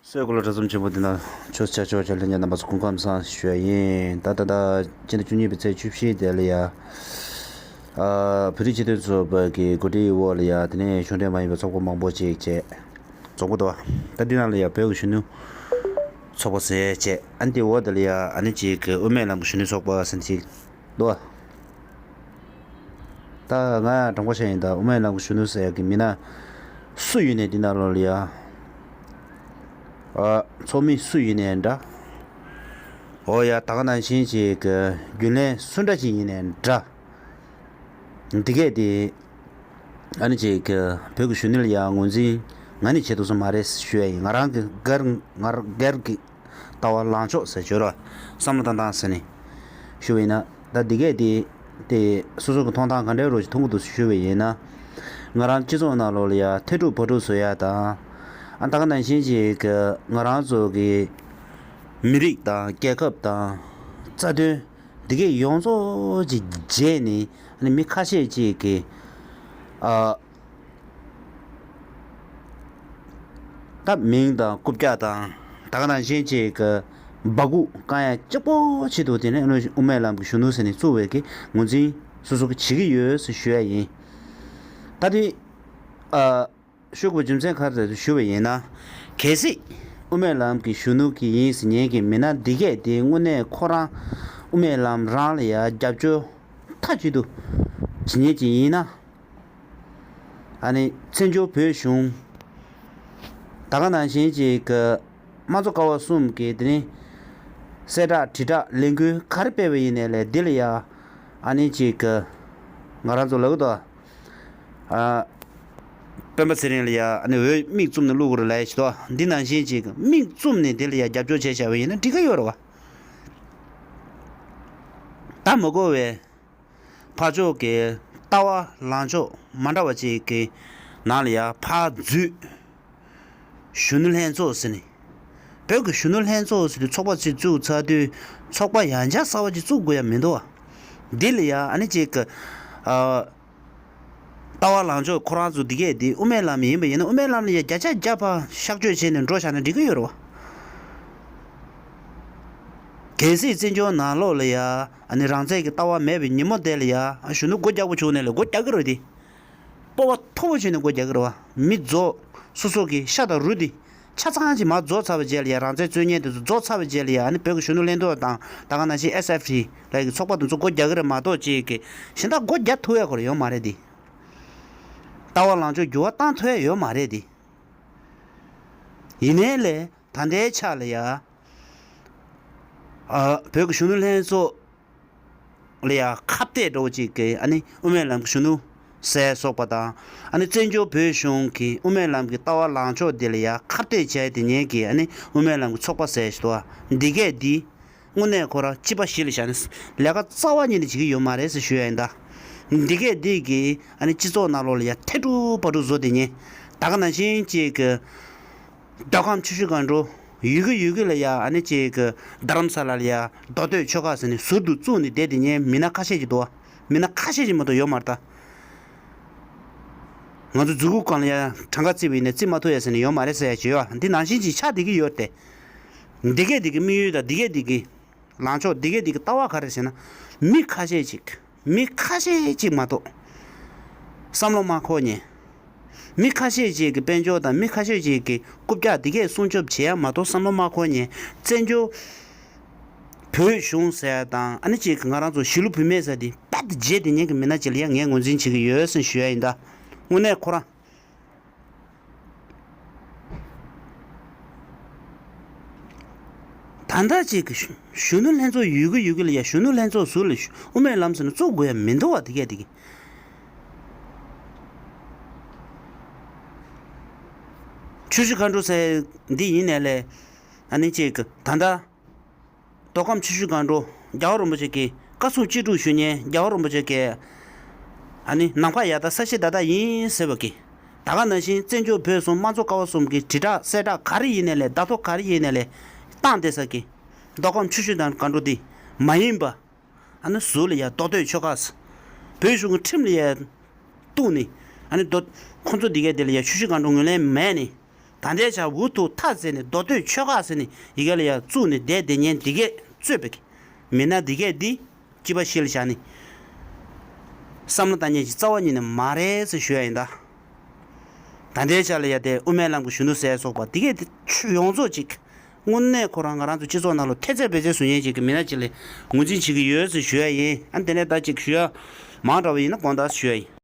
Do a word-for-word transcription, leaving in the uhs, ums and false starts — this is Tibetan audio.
སྲས་སྐུ་ལ་གྲྭ་ཚོམས་ཆེན་པོ་འདི་ན་ཆོས་ཆ་ཆོས་ཆ་ལྷན་རྒྱས་རྣམ་པ་ཚོ་སྐུ་ཁམས་བཟང་ཞུ་ཡ་ཡིན། ད་ད་ད་སྤྱི་ཟླ་བཅུ་གཉིས་པའི་ཚེས་བཅུ་བཞི་དེ་ལ་ཡ། ཨ་བོད་རིགས་སྤྱི་མཐུན་ཚོགས་པ་གི་གོ་སྒྲིག་འོག་ལ་ཡ། དེ་ནས་གཞུང་འབྲེལ་མ་ཡིན་པའི་ཚོགས་པ་མང་པོ་ཅིག་བྱས། རྫོང་པོ་དོ། ད་འདི་ནང་ལ་ཡ་བོད་ཀྱི་གཞོན་ནུ་ཚོགས་པ་ཟེར་བྱས། ཨ་འདི་འོག་དེ་ལ་ཡ་ཨ་ནི་ཅིག་གི་དབུ་མའི་ལམ་གྱི་གཞོན་ནུ་ཚོགས་པ་ཟེར་ཅིག་འདུག་ད་ང་དྲང་པོ་བཤད་ཡིན། ད་དབུ་མའི་ལམ་གྱི་གཞོན་ནུ་ཟེར་ཡ་གི་མི་སྣ་སུ་ཡིན་ནའི་འདི་ནང་ལོགས་ལ་ཡ། ཨ་ཚོགས་མི་སུ་ཡིན་ནའི་འདྲ། འོ་ཡ་ད་ག་ནང་བཞིན་ཅིག་གི་རྒྱུན་ལས་སུ་འདྲ་ཅིག་ཡིན་ནའི་འདྲ། འདི་གས་དེ་ཨ་ནི་ཅིག་གི་བོད་ཀྱི་གཞོན་ནུ་ལ་ཡ་ངོས་འཛིན་ང་ནི་བྱེད་ཐུབ་ས་མ་རེད་ཞུ་ཡ་ཡིན། ང་རང་གི་སྒེར་ང་རང་སྒེར་གྱི་ལྟ་བ་ལངས་ཕྱོགས་ཟེར་བརྗོད་རོགས། བསམ་བློ་བཏང་སྟངས་ཟེར་ནས་ཞུ་བ་ཡིན་ན། ད་འདི་གས་དེ་དེ་སོ་སོ་གི་མཐོང་སྟངས་ག་འདྲའི་རོ་ཞིག་མཐོང་གི་འདུག་ཞུ་བ་ཡིན་ན། ང་རང་སྤྱི་ཚོགས་ནང་ལོགས་ལ་ཡ་ཐེ་གྲུབ་བ་གྲུབ་བཟོ་ཡ་དང་། ཨ་ད་ག་ནང་བཞིན་ཅིག་གི་ང་རང་ཚོ་གི་མི་རིགས་དང་རྒྱལ་ཁབ་དང་རྩ་དོན་འདི་གས་ཡོངས་རྫོགས་ཅིག་བརྗེད་ནས། ཨ་ནི་མི་ཁ་ཤས་ཅིག་གི་ཨ། ད་མིང་དང་རྐུབ་བཀྱག་དང་ད་ག་ནང་བཞིན་ཅིག་གི་སྦ་ཁུག་བཀང་ཡ་གཅིག་པོ་ཆེད་དུ། དེ་ནས་དབུ་མའི་ལམ་གྱི་གཞོན་ནུ་ཟེར་ནས་བཙུགས་པའི་གི་ངོས་འཛིན་སོ་སོ་གི་བྱེད་ཀྱི་ཡོད་ཟེར་ཞུ་ཡ་ཡིན། ད་དེ་ཨ་ཞུ་དགོས་རྒྱུ་མཚན་ག་རེ་རེད་ཞུ་བ་ཡིན་ན། གལ་སྲིད་དབུ་མའི་ལམ་གྱི་གཞོན་ནུ་གི་ཡིན་ཟེར་མཁན་གྱི་མི་སྣ་འདི་གས་དེ་དངོས་གནས་ཁོ་རང་དབུ་མའི་ལམ་རང་ལ་ཡ་རྒྱབ་སྐྱོར་མཐའ་གཅིག་ཏུ་བྱེད་མཁན་ཅིག་ཡིན་ན། ཨ་ནི་བཙན་བྱོལ་བོད་གཞུང་ད་ག་ནང་བཞིན་ཅིག་གི་དམངས་གཙོ་ཀ་བ་གསུམ་གྱི་དེ་ནི་གསལ་བསྒྲགས་དྲིལ་བསྒྲགས་ལས་འགུལ་ག་རེ་སྤེལ་བ་ཡིན་ནའི་ལས་འདི་ལ་ཡ་ཨ་ནི་ཅིག་གི་ང་རང་ཚོ་ལབ་གི་འདུག་ཨ་སྤེན་པ་ཚེ་རིང་ལ་ཡ་ཨ་ནི་འོས་མིག་བཙུམ་ནས་བླུག་དགོས་རེད་ལབ་ཡ་ཞིག་འདུག་འདི་ནང་བཞིན་ཅིག་མིག་བཙུམ་ནས་དེ་ལ་ཡ་རྒྱབ་སྐྱོར་བྱས་བཞག་པ་ཡིན་ན་འགྲིག་གི་ཡོད་རེད་བ། ད་མ་གོ་བའི་ཕར་ཕྱོགས་ཀྱི་ལྟ་བ་ལངས་ཕྱོགས་མ་འདྲ་བ་ཅིག་གི་ནང་ལ་ཡ་ཕར་འཛུལ། གཞོན་ནུ་ལྷན་ཚོགས་ཟེར་ནས། བོད་ཀྱི་གཞོན་ནུ་ལྷན་ཚོགས་ཟེར་དུས་ཚོགས་པ་ཅིག་བཙུགས་ཚར་དུས་ཚོགས་པ་ཡང་བསྐྱར་གསར་པ་ཅིག་བཙུགས་དགོས་ཡ་མི་འདུག་བ། འདི་ལ་ཡ་ཨ་ནི་ཅིག་གི་ཨ། ལྟ་བ་ལངས་ཕྱོགས་ཁོ་རང་ཚོ་འདི་གས་འདི་དབུ་མའི་ལམ་ཡིན་པ་ཡིན་ན་དབུ་མའི་ལམ་ལ་ཡ་བརྒྱ་ཆ་བརྒྱ་ཕར་གཤག་བཅོས་བྱས་ནས་འགྲོ་བཞག་ན་འགྲིག་གི་ཡོད་རེད་བ། གལ་སྲིད་བཙན་བྱོལ་ནང་ལོགས་ལ་ཡ་ཨ་ནི་རང་བཙན་གྱི་ལྟ་བ་མེད་པའི་ཉིན་མོ་དེ་ལ་ཡ་ཨ་གཞོན་ནུ་སྒོ་རྒྱག་པོ་བྱུང་ནས་ལས་སྒོ་རྒྱག་གི་རེད་དེ། སྤོབས་པ་མཐོ་པོ་བྱས་ནས་སྒོ་རྒྱག་གི་རེད་བ། མི་རྫོགས་སོ་སོ་གི་ཤ་དང་རུས་དེ་ཆ་ཚང་ཅིག་མར་རྫོགས་ཚར་བའི་རྗེས་ལ་ཡ་རང་བཙན་རྩོད་མཁན་དེ་ཚོ་རྫོགས་ཚར་བའི་རྗེས་ལ་ཡ་ཨ་ནི་བོད་ཀྱི་གཞོན་ནུ་ལྷན་ཚོགས་དང་ད་ག་ནང་བཞིན་ཨེས་ཨེཕ་ཊི་ལ་ཡི་ཚོགས་པ་དེ་ཚོ་སྒོ་རྒྱག་གི་རེད་མ་གཏོགས་ཅིག་གི་གཞན་དག་སྒོ་རྒྱག་ཐུབ་ཡ་ཁོ་ར་ཡོད་མ་རེད་དེ། ལྟ་བ་ལངས་ཕྱོགས་འགྱུར་བ་བཏང་ཐུབ་ཡ་ཡོད་མ་རེད་དེ། ཡིན་ནའི་ལས་ད་ལྟའི་ཆ་ལ་ཡ། ཨ་བོད་ཀྱི་གཞོན་ནུ་ལྷན་ཚོགས་ལ་ཡ་ཁ་གཏད་འདྲ་བོ་ཅིག་གི་ཨ་ནི་དབུ་མའི་ལམ་གྱི་གཞོན་ནུ་ཟེར་སོགས་པ་དང་། ཨ་ནི་བཙན་བྱོལ་བོད་གཞུང་གི་དབུ་མའི་ལམ་གྱི་ལྟ་བ་ལངས་ཕྱོགས་འདི་ལ་ཡ་ཁ་གཏད་བྱས་དེ་ཉིད་ཀྱི་ཨ་ནི་དབུ་མའི་ལམ་གྱི་ཚོགས་པ་ཟེར་ཞིག་འདུག་འདི་གས་འདི་དངོས་གནས་ཁོ་ར་སྤྱི་པ་གཞི་ལ་བཞག་ནས་ལས་ཀ་རྩ་བ་ཉིད་ནས་བྱེད་ཀྱི་ཡོད་མ་རེད་ཟེར་ཞུ་ཡ་ཡིན་ད། འདི་གས་འདི་གི་ཨ་ནི་སྤྱི་ཚོགས་ནང་ལོགས་ལ་ཡ་ཐེ་གྲུབ་བ་གྲུབ་བཟོ་དེ་ཉིད་ད་ག་ནང་བཞིན་ཅིག་གི་མདོ་ཁམས་ཆུ་བཞི་སྒང་དྲུག་ཡུལ་གྱི་ཡུལ་གྱི་ལ་ཡ་ཨ་ནི་ཅིག་གི་རྡ་རམ་ས་ལ་ལ་ཡ་མདོ་སྟོད་ཆོལ་ཁ་ཟེར་ནས་ཟུར་དུ་བཙུགས་ནས་བསྡད་དེ་ཉན་མི་སྣ་ཁ་ཤས་ཅིག་འདུག་བ། མི་སྣ་ཁ་ཤས་ཅིག་མ་གཏོགས་ཡོད་མ་རེད་ད། ང་ཚོ་མཛུབ་གུ་སྒང་ལ་ཡ་གྲངས་ཀ་བརྩིས་པ་ཡིན་ན་བརྩི་མ་ཐུབ་ཡ་ཟེར་ནས་ཡོད་མ་རེད་ཟེར་ཡ་ཅིག་ཡོད་བ། འདི་ནང་བཞིན་ཅིག་ཆགས་བསྡད་ཀྱི་ཡོད་དེ། འདི་གས་འདི་གི་དམིགས་ཡུལ་དང་འདི་གས་འདི་གི་ལངས་ཕྱོགས་འདི་གས་འདི་གི་ལྟ་བ་ག་རེ་ཟེར་ན། མི་ཁ་ཤས་ཅིག་མི་ཁ་ཤས་ཅིག་མ་གཏོགས་བསམ་བློ་མ་འཁོར་མཁན། མི་ཁ་ཤས་ཅིག་གི་དཔལ་འབྱོར་དང་མི་ཁ་ཤས་ཅིག་གི་རྐུབ་བཀྱག་འདི་གས་སྲུང་སྐྱོབ་བྱེད་ཡ་མ་གཏོགས་བསམ་བློ་མ་འཁོར་མཁན། བཙན་བྱོལ་བོད་གཞུང་ཟེར་ཡ་དང་ཨ་ནི་ཅིག་གི་ང་རང་ཚོ་གཞིས་ལུས་བུད་མེད་ཟེར་དེ་རྦད་དེ་བརྗེད་དེ་ཉན་གི་མི་སྣ་ཅིག་ལ་ཡ་ངས་ངོས་འཛིན་བྱེད་ཀྱི་ཡོད་ཟེར་ཞུ་ཡ་ཡིན་ད། དངོས་གནས་ཁོ་རང་། ད་ལྟ་ཅིག་གི་གཞོན་ནུ་ལྷན་ཚོགས་ཡོད་གི་ཡོད་གི་ལ་ཡ་གཞོན་ནུ་ལྷན་ཚོགས་ཟུར་ལ་དབུ་མའི་ལམ་ཟེར་ན་བཙུགས་དགོས་ཡ་མི་འདུག་བ། དེ་གས་དེ་གི་ཆུ་བཞི་སྒང་དྲུག་ཟེར་འདི་ཡིན་ནའི་ལས་ཨ་ནི་ཅིག་གི་ད་ལྟ་མདོ་ཁམས་ཆུ་བཞི་སྒང་དྲུག་རྒྱལ་བ་རིན་པོ་ཆེ་གི་བཀའ་གསུང་ཅི་སྒྲུབ་ཞུ་མཁན་རྒྱལ་བ་རིན་པོ་ཆེ་གི་ཨ་ནི་ནམ་མཁའ་ཡར་ལྟ་ས་གཞི་བདག་ལྟ་ཡིན་ཟེར་བ་གི། ད་ག་ནང་བཞིན་བཙན་བྱོལ་བོད་གསུམ་དམངས་གཙོ་ཀ་བ་གསུམ་གྱི་དྲིལ་བསྒྲགས་གསལ་བསྒྲགས་ག་རེ་ཡིན་ནའི་ལས་བརྡ་ཐོ་ག་རེ་ཡིན་ནའི་ལས་བཏང་བསྡད་ས་གི་མདོ་ཁམས་ཆུ་བཞི་སྒང་དྲུག་འདི་མ་ཡིན་པ་ཨ་ནི་ཟུར་ལ་ཡ་མདོ་སྟོད་ཆོལ་ཁ་བོད་གཞུང་གི་ཁྲིམས་ལ་ཡ་གཏུགས་ནས་ཨ་ནི་མདོ་ཁོང་ཚོ་འདི་གས་དེ་ལ་ཡ་ཆུ་བཞི་སྒང་དྲུག་ངོས་ལེན་མེད་ནས། ད་ ད་ལྟའི་ཆར་འུ་ཐུག་ཐག་བཙན་ནས་མདོ་སྟོད་ཆོལ་ཁ་ཟེར་ནས་ཡི་གེ་ལ་ཡ་བཙུགས་ནས་བསྡད་བསྡད་མཁན་འདི་གས་གཙོས་པའི་མི་སྣ་འདི་གས་འདི་སྤྱི་པ་གཞིར་བཞག་ནས་བསམ་བློ་བཏང་མཁན་ཞིག་རྩ་བ་ཉིད་ནས་མ་རེད་ཟེར་ཞུ་ཡ་ཡིན་ད། ད་ལྟའི་ཆར་ལ་ཡ་དེ་དབུ་མའི་ལམ་གྱི་གཞོན་ནུ་ཟེར་སོགས་པ་འདི་གས་འདི་ཆུ་ཡོངས་རྫོགས་ཅིག་དངོས་གནས་ཁོ་རང་ང་རང་ཚོ་སྤྱི་ཚོགས་ནང་ལ་ཐེ་ཚད་བེད་ཚད་བཟོ་མཁན་ཅིག་གི་མི་སྣ་ཅིག་ལ་ངོས་འཛིན་བྱེད་ཀྱི་ཡོད་ཟེར་ཞུ་ཡ་ཡིན། ཨ་དེ་ནས་ད་ཅིག་ཞུ་ཡ་མང་དྲགས་པ་ཡིན་ན་དགོངས་དག་ཞུ་ཡ་ཡིན།